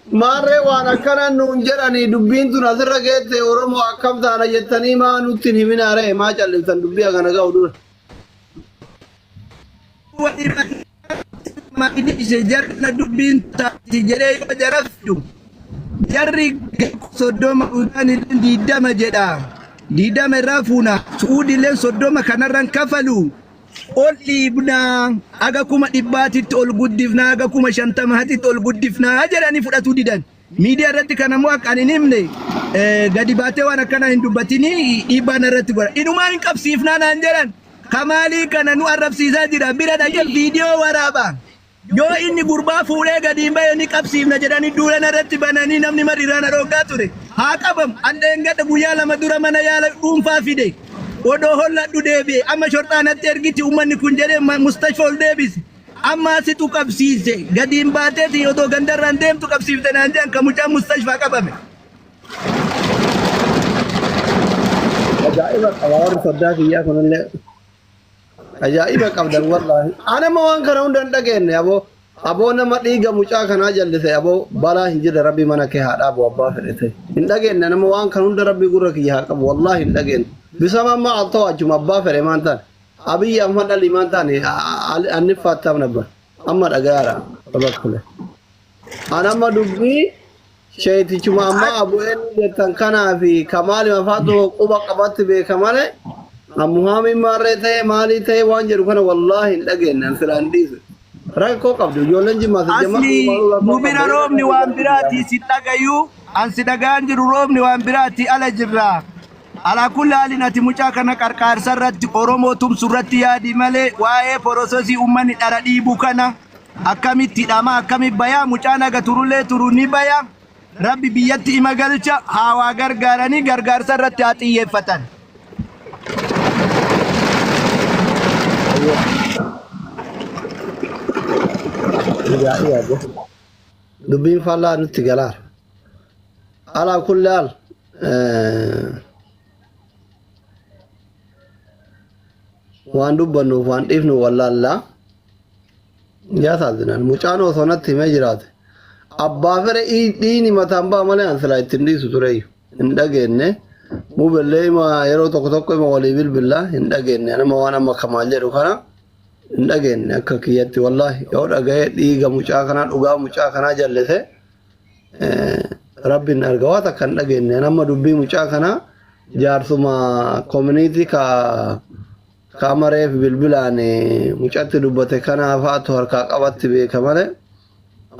Maarree waan akkana nuun jedhanii dubbiin tun asirra geette Oromoo akkam taana jettanii maa nutti hin himinaa ree maa calliftan dubbii akkana ga'u dura. Dhiise jarri dubbiin taati jedhee yoo jara fidu jarri 30 udaan illee 20 jedha. 20 irraa fuuna su'uudi illee 30 kanarran kafalu. Ol dhiibnaa aga 100,000tti ol guddifnaa aga 50,000tti ol guddifnaa jedhanii fudhatuu didan. Miidiyaa irratti kan ammoo akka ani hin himne gadi baatee waan akkanaa hin dubbatinii dhiibbaa narratti godha. Inumaa hin qabsiifnaa naan jedhan. Kamaalii kana nu arrabsiisaa jira. Bira dhaqee viidiyoo waraaba. Yoo inni gurbaa fuudhee gadi hin bahe ni qabsiifna jedhanii duula narratti bananii namni marri irraa na dhooggaa ture. Haa qabamu. An dheengadda guyyaa 2 dura mana yaala dhuunfaa fide. Odoo holladhu deebi'e. Amma shorxaa natti ergiti uummanni kun jedhee mustashfa ol deebise. Amma asitu qabsiise. Gadi hin baateeti odoo gandarraan deemtu qabsiifte naan jedhan kan mucaan mustashfaa qabame. Ajaa'iba qaba warri soddaa kiyyaa kunillee. Ajaa'iba qabdan wallaahi. Ana amma waan kana hunda hin dhageenye aboo. Aboo nama dhiiga mucaa kanaa jallise aboo balaa hin jirre rabbi mana kee haa dhaabu abbaa fedhe ta'e. Hin dhageenye nama waan kana hunda rabbi gurra kiyya haa qabu wallaahi hin dhageenye. Bisama amma al ta'u achuma abbaa fedhe maan taane. Abiyyi amma dhalli maan taane anni faattaam nabbar. Amma dhagaara babakkule. An amma dubbii Sheeytichuma ammaa abu'een jettan kanaa fi kamaalima faatu quba qabatti beeka malee ammuhaamiin maarree ta'e maalii ta'e waan jedhu kana wallaahi hin dhageenye an silaa hin dhiisu. Rakkoo qabdu ijoolleen jimmaa si jemma Asli rakkoo nu bira qabdu. roobni waan biraati si dhagayu an si dhagaan jiru roobni waan biraati ala jirra. Alaa kulli haalin ati mucaa kana qarqaarsa irratti Oromoo tumsu irratti yaadi malee waa'ee porososii uummanni dhara dhiibu kana akkamitti hidhama akkamitti baya mucaan haga turullee turu ni baya rabbi biyyatti ima galcha haa waa gargaaranii gargaarsa irratti haa xiyyeeffatan. Ajaa'iba. Dubbiin faallaa nutti galaara. Alaa kulli haal waan dubbannuuf waan dhiifnu wallaallaa. Yaa saazinaan mucaan osoo natti himee jiraate abbaa fedhe dhiini mataan ba'a malee an silaa ittiin dhiisu tureeyyu hin dhageenne mubellee ima yeroo tokko tokko ima walii bilbilla hin dhageenne nama waan amma kamaal jedhu kana hin dhageenne akka kiyyatti wallaahi yoo dhaga'ee dhiiga mucaa kanaa dhugaa mucaa kanaa jallise rabbiin arga waa takka hin dhageenne nama dubbii mucaa kanaa jaarsuma koominiitii ka Qaama reef bilbilaan mucatti dubbate kanaa fa'atu harkaa qabatti beeka malee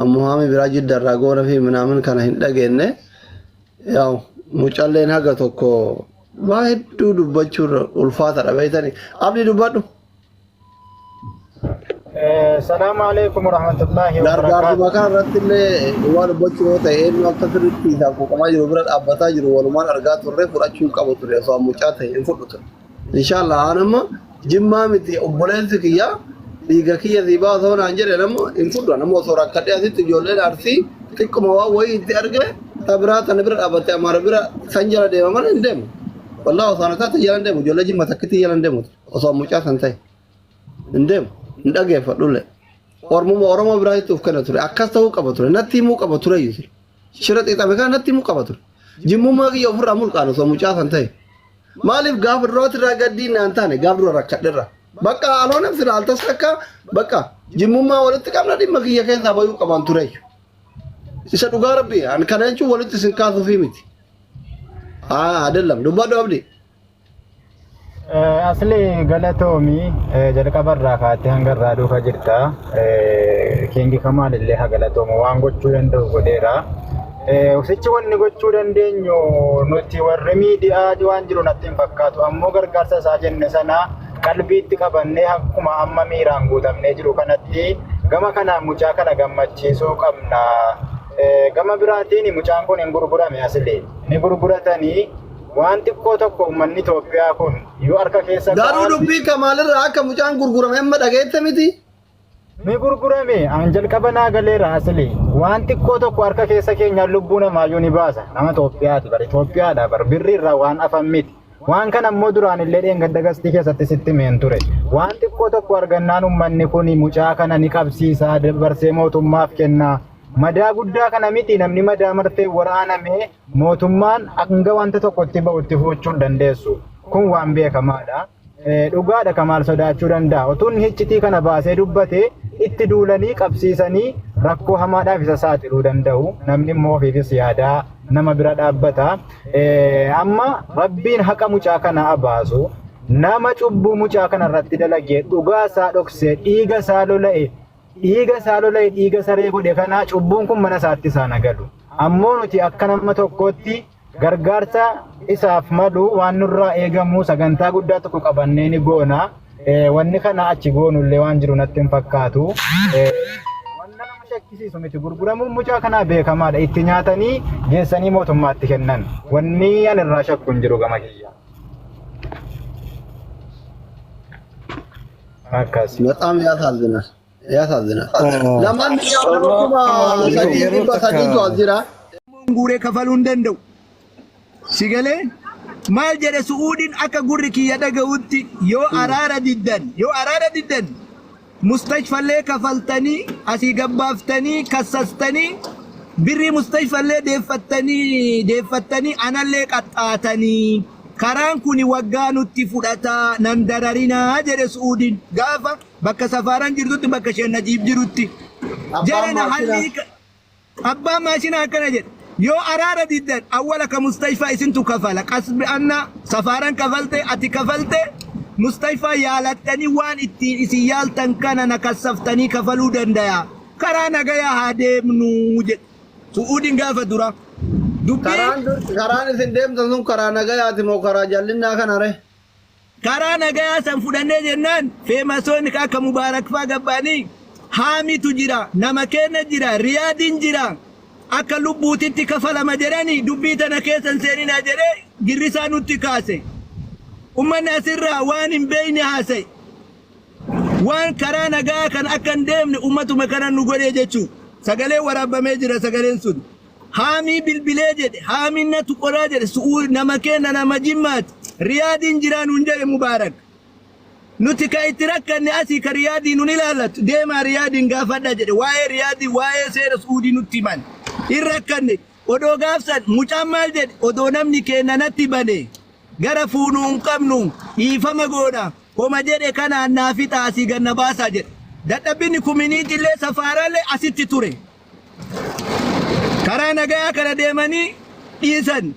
ammoo haami biraa jidda irraa goona fi minaamin kana hin dhageenne yaa'u mucalleen haga tokko waa hedduu dubbachuurra ulfaatadha beektani abdi dubbadhu. Salaamu alaikum warahmatullahi Gargaartuma wabarakatuh. kana irratti illee waa dubbachuu yoo ta'e eenyu akka sirriitti isaaf quuqamaa jiru bira dhaabbataa jiru walumaan argaa turre fudhachuu hin qabu ture osoo mucaa ta'e hin fudhu ture. Inshallah an amma jimmaa miti obboleessi kiyya dhiiga kiyya sii baasa osoo naan jedhe nama hin fudhu nama osoo rakkadhee asitti ijoolleen arsii xiqquma waan wayii itti arge ta biraa tana bira dhaabbatte amaara bira san jala deema malee hin deemu. Wallahi osoo ana taate jala hin deemu ijoollee jimma takkitti jala hin deemu osoo mucaa san ta'e hin deemu hin dhageeffadhullee. Ormuma Oromoo biraatti of kenna ture akkas ta'uu qaba ture natti himuu qaba ture iyyuu shira xiixame kana natti himuu qaba ture. Jimmummaa kiyya ofirraa mulqaan osoo mucaa san ta'e. Maaliif gaafa duraati irraa gaddii naan taane gaaf dura rakkadherra. Bakka aloon sila altas akka bakka jimmummaa walitti qabna dhimma kiyya keessaa bayuu qaban ture. Isa dhugaa rabbi an kana jechuun walitti isin kaasuufii miti. Haa adellam dubbadhu abdi. Asli galatoomi jalqaba irraa kaatee hanga irraa dhufa jirta. Kingi Kamaal illee haa galatoomu waan gochuu danda'u godheera. Sichi wanni gochuu dandeenyu nuti warri miidiyaa waan jiru natti hin fakkaatu. Ammoo gargaarsa isaa jenne sana qalbiitti qabannee akkuma amma miiraan guutamnee jiru kanatti gama kanaan mucaa kana gammachiisuu qabna. Gama biraatiin mucaan kun hin gurgurame asli. Ni gurguratanii waan xiqqoo tokko uummanni Itoophiyaa kun yoo harka keessa Garuu ka'an dubbii kamaalirraa akka mucaan gurgurame amma dhageette miti. Ni gurgurame an jalqaba naa galeera asli waan xiqqoo tokko harka keessa keenyaan lubbuu namaayyuu ni baasa nama Itoophiyaati bar Itoophiyaadha bar birri irraa waan afan miti waan kana immoo duraan illee dheengadda gastii keessatti sitti himeen ture waan xiqqoo tokko argannaan uummanni kun mucaa kana ni qabsiisa dabarsee mootummaaf kenna. Madaa guddaa kana miti namni madaa marfee waraaname mootummaan hanga wanta tokkotti ba'utti fuuchuu hin dandeessu. Kun waan beekamaadha. Dhugaadha Kamaal sodaachuu danda'a. Utuu inni hiccitii kana baasee dubbate itti duulanii qabsiisanii rakkoo hamaadhaaf isa saaxiluu danda'u. Namni immoo ofiifis yaadaa nama bira dhaabbata. Amma Rabbiin haqa mucaa kanaa abaasu. Nama cubbuu mucaa kana irratti dalage dhugaa isaa dhoksee dhiiga isaa lola'e dhiiga isaa lola'e dhiiga saree godhe kana cubbuun kun mana isaatti isaan agalu. Ammoo nuti akka nama tokkootti gargaarsa isaaf malu waan nurraa eegamu sagantaa guddaa tokko qabannee ni goona. Wanni kana achi goonullee waan jiru natti hin fakkaatu. Wanna nama shakkisiisu miti gurguramuun mucaa kanaa beekamaadha. Itti nyaatanii geessanii mootummaatti kennan. Wanni ani irraa shakku hin jiru gama kiyya. Akkas. በጣም ያሳዝናል ያሳዝናል። ለማንኛውም kuma sadii Yeroo dhibba takka sadiitu as jira. Guuree kafaluu hin danda'u. Si galee maal jedhe Su'uudiin akka gurri kiyya dhaga'utti yoo araara diddan yoo araara diddan mustashfallee kafaltanii asii gabbaaftanii kassastanii birrii mustashfallee deeffattanii deeffattanii anallee qaxxaatanii karaan kun waggaa nutti fudhataa nan dararinaa jedhe Su'uudiin gaafa bakka safaaraan jirtutti bakka isheen Najiib jirutti. Abbaan Jarana maashinaa hallii abbaan maashinaa akkana jedhe yoo araara diddan awwala ka mustashfaa isintu kafala qasbi anna safaaraan kafalte ati kafalte mustashfaa yaalattanii waan ittiin isin yaaltan kana na kassaftanii kafaluu dandaya karaa nagayaa haa deemnu jedhe Su'uudiin gaafa dura dubbii karaan karaan isin deemtan sun karaa nagayaati moo karaa jallinnaa kana re? Karaa nagayaa san fudhannee jennaan feemasoonni akka Mubaarak faa gabbaanii haamitu jira nama keenya jira riyaadiin jira akka lubbuutitti kafalama jedhanii dubbii tana keessan seeninaa jedhee girrisaa nutti kaase. Ummanni asirraa waan hin beeyne haasa'e. Waan karaa nagaa kan akka hin deemne ummatuma kana nu godhee jechuu. Sagalee waraabamee jira sagaleen sun. Haamii bilbilee jedhe haamiin natu qoraa jedhe su'uu nama keenya nama jimmaati. Riyaadiin jiraa nuun jedhe Mubaarak. Nuti ka itti rakkanne asii ka riyaadii nun ilaallatu deemaa riyaadiin gaafadha jedhe waa'ee riyaadii waa'ee seera su'uudii nutti himan. Hin rakkanne odoo gaafsan mucaan maal jedhe odoo namni keenya natti bane gara fuunuu hin qabnu dhiifama goona homa jedhe kanaan naa fixa asii ganna baasaa jedhe. Dadhabbinni kuminiitillee safaaraallee asitti ture. Karaa nagayaa kana deemanii dhiisan.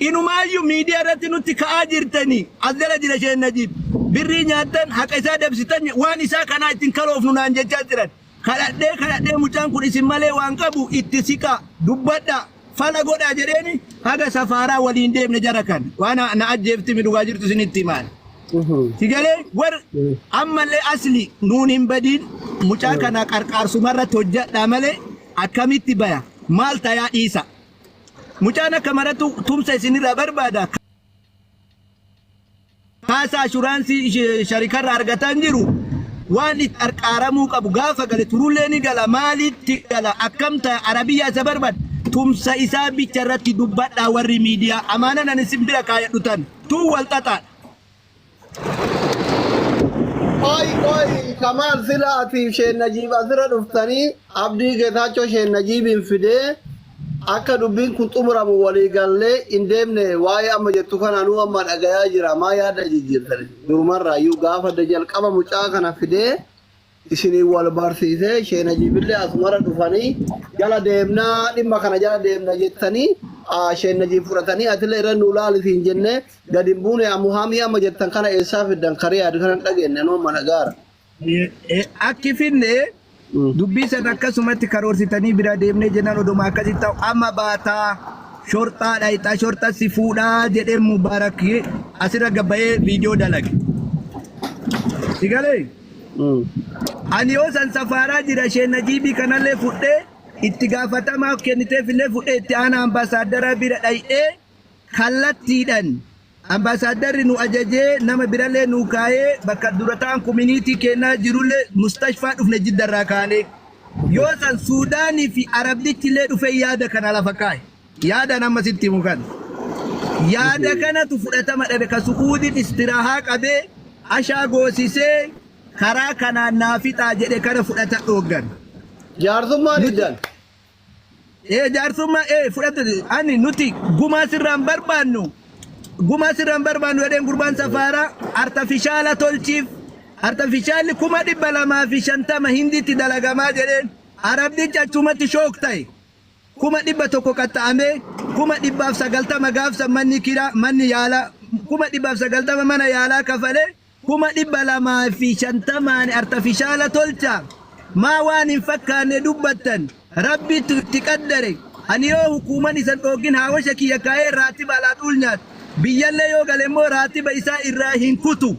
Inumaayyuu miidiyaa irratti nutti ka'aa jirtanii as jala jira isheen Najiib. Birrii nyaattan haqa isaa dabsitan waan isaa kanaa ittiin kaloofnu naan jechaa jiran. Kadhadhee kadhadhee mucaan kun isin malee waan qabu itti siqaa dubbadha fala godhaa jedheeni haga safaaraa waliin deemne jara kan waan na ajjeefti mi dhugaa jirtu isinitti himaan. Sigalee war ammallee asli nuun hin badiin mucaa kana qarqaarsumarratti hojjedhaa malee akkamitti baya maal tayaa dhiisa. Mucaan akka maratu tumsa isinirraa barbaada. Kaasaa ashuraansii sharikarraa argataa hin jiru. Waan itti qarqaaramuu qabu gaafa gale turullee ni gala maalitti gala akkam ta'a arabiyyaa isa barbaada. Tumsa isaa bicha irratti dubbadhaa warri miidiyaa amaanan ani isin bira kaayadhu tan tun wal xaxaadha. Qoy qoy Kamaal sila atiif Sheen Najiib asirra dhuftanii Abdii Geetaachoo Sheen Najiibiin fidee akka dubbiin kun xumuramu walii gallee hin deemne waa'ee amma jettu kana nuu amma dhagayaa jira maa yaada jijjiirtan durumarraayyuu gaafa jalqaba mucaa kana fidee isinii wal barsiisee Sheen Najiibillee asumara dhufanii jala deemnaa dhimma kana jala deemna jettanii Sheen Najiib fudhatanii atillee irra nuu laalisiin jennee gadi hin buune amuhaamii amma jettan kana eessaa fiddan karii yaadu kana hin dhageenye nuu mana gaara. Akki finne dubbii sana akkasumatti karoorsitanii bira deemnee jennaan oduma akkasitti ta'u amma baataa shorxaa dhayxaa shorxa si fuudhaa jedhee Mubaarak asirra gabbayee viidiyoo dalage. Sigalee ani yoo san safaaraa jira isheen Najiibii kanallee fudhee itti gaafatamaa kenniteef illee fudhee itti aanaa ambaasaaddara bira dhayxee kallattiidhaan ambaasaaddarri nu ajajee nama birallee nu kaayee bakka dura ta'an kuminiitii kennaa jirullee mustashfaa dhufne jiddarraa kaanee yoo san Suudaanii fi Arabdichi illee dhufee yaada kana lafa kaa'e yaadaan amma sitti himu kana. Yaada kanatu fudhatama dhabe ka Su'uudiin istiraahaa qabee ashaa goosisee karaa kanaan naa fixaa jedhe kana fudhata dhooggan. Jaarsummaa Nuti diddan. Ee jaarsummaa ee fudhate ani nuti gumaa sirraan barbaannu gumaa sirraan barbaannu jedheen gurbaan safaaraa artafishaala tolchiif artafishaalli 250,000 hinditti dalagamaa jedheen arabdichi achumatti shook ta'e. 100,000 qaxxa'amee 190,000 gaafsan manni kiraa manni yaalaa 190,000 mana yaalaa kafalee 250,000n artafishaala tolcha maa waan hin fakkaanne dubbattan rabbittu itti qaddare ani yoo hukuuman isan dhoogin haawasha kiyya kaa'ee raatiba alaa xuul nyaata biyyallee yoo gale immoo raatiba isaa irraa hin kutu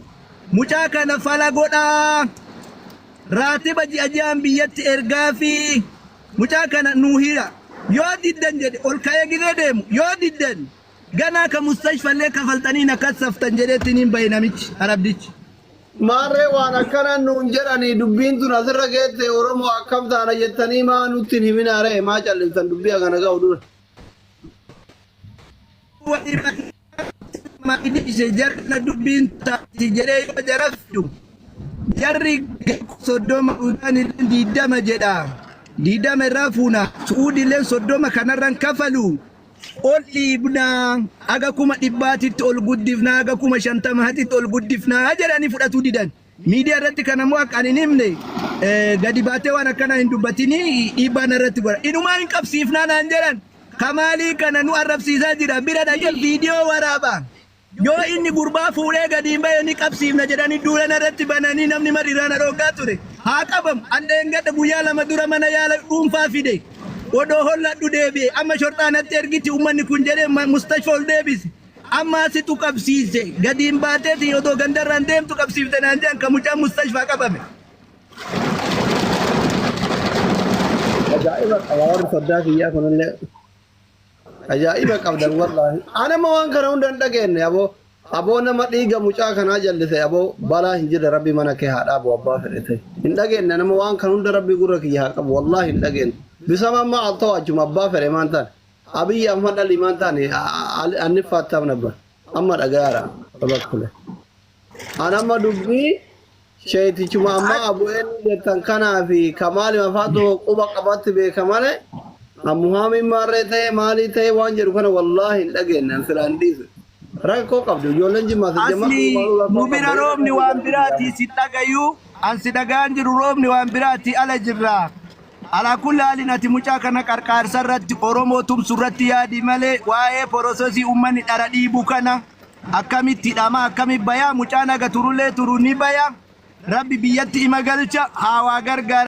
mucaa kana fala godhaa raatiba ji'a ji'aan biyyatti ergaafii Mucaa kana nuu hira. Yoo diddan jedhe ol ka'ee gizee deemu yoo diddan ganaa ka mustashfallee kafaltanii na kassaftan jedheetti niin bahe namichi arabdichi. Maarree waan akkana nuun jedhanii dubbiin tun asirra geette Oromoo akkam taana jettanii maa nutti hin himinaa ree maa calliftan dubbii hagana ga'u dura. Jarri dubbiin taati jedhee yoo jara fidu jarri 30 udaan illee 20 jedha. 20 irraa fuuna su'uudi illee 30 kanarran kafalu ol dhiibnaa aga 100,000tti ol guddifnaa aga 50,000tti ol guddifnaa jedhanii fudhatuu didan. Miidiyaa irratti kan ammoo akka ani hin himne gadi baatee waan akkanaa hin dubbatinii dhiibbaa narratti godha. Inumaa hin qabsiifnaa naan jedhan. Kamaalii kana nu arrabsiisaa jira. Bira dhaqee viidiyoo waraaba. Yoo inni gurbaa fuudhee gadi hin bahe ni qabsiifna jedhanii duula narratti bananii namni marri irraa na dhooggaa ture. Haa qabamu. An dheengadda guyyaa 2 dura mana yaala dhuunfaa fide. Odoo holladhu deebi'e. Amma shorxaa natti ergiti uummanni kun jedhee mustashfa ol deebise. Amma situ qabsiise gadiin baateeti odoo gandarraan deemtu qabsiifte naan jedhan ka mucaan mustashfaa qabame. Ajaa'iba qaba warri soddaa kiyyaa kunillee. Ajaa'iba qabdan wallaahi. Ana ma waan kana hunda hin dhageenye aboo. Aboo nama dhiiga mucaa kanaa jallise aboo balaa hin jirre rabbi mana kee haa dhaabu abbaa fedhe ta'e. Hin dhageenye nama waan kana hunda rabbi gurra kiyya haa qabu wallaahi hin dhageenye. Bisama amma al ta'u achuma abbaa fedhe maan taane. Abiy Ahmad Ali maan taane anniffaattaam nabbar. Amma dhagayaara babakkule. An amma dubbii sheeytichuma amma abu'een jettan kanaa fi kamaalima faatu quba qabatti beeka malee ammuhaamiin maarree ta'e maalii ta'e waan jedhu kana wallaahi hin dhageenye an silaa hin dhiisu. Rakkoo qabdu ijoolleen jimmaa sijjamma Asli nu bira roobni waan biraati si dhagayu an si dhagaan jiru roobni waan biraati ala jirra. Alaa kulli haalin ati mucaa kana qarqaarsa irratti Oromoo tumsu irratti yaadi malee waa'ee porososii uummanni dhara dhiibu kana akkamitti hidhama akkamitti bayaa mucaan haga turullee turu ni baya rabbi biyyatti ima galcha haa waa gargaara.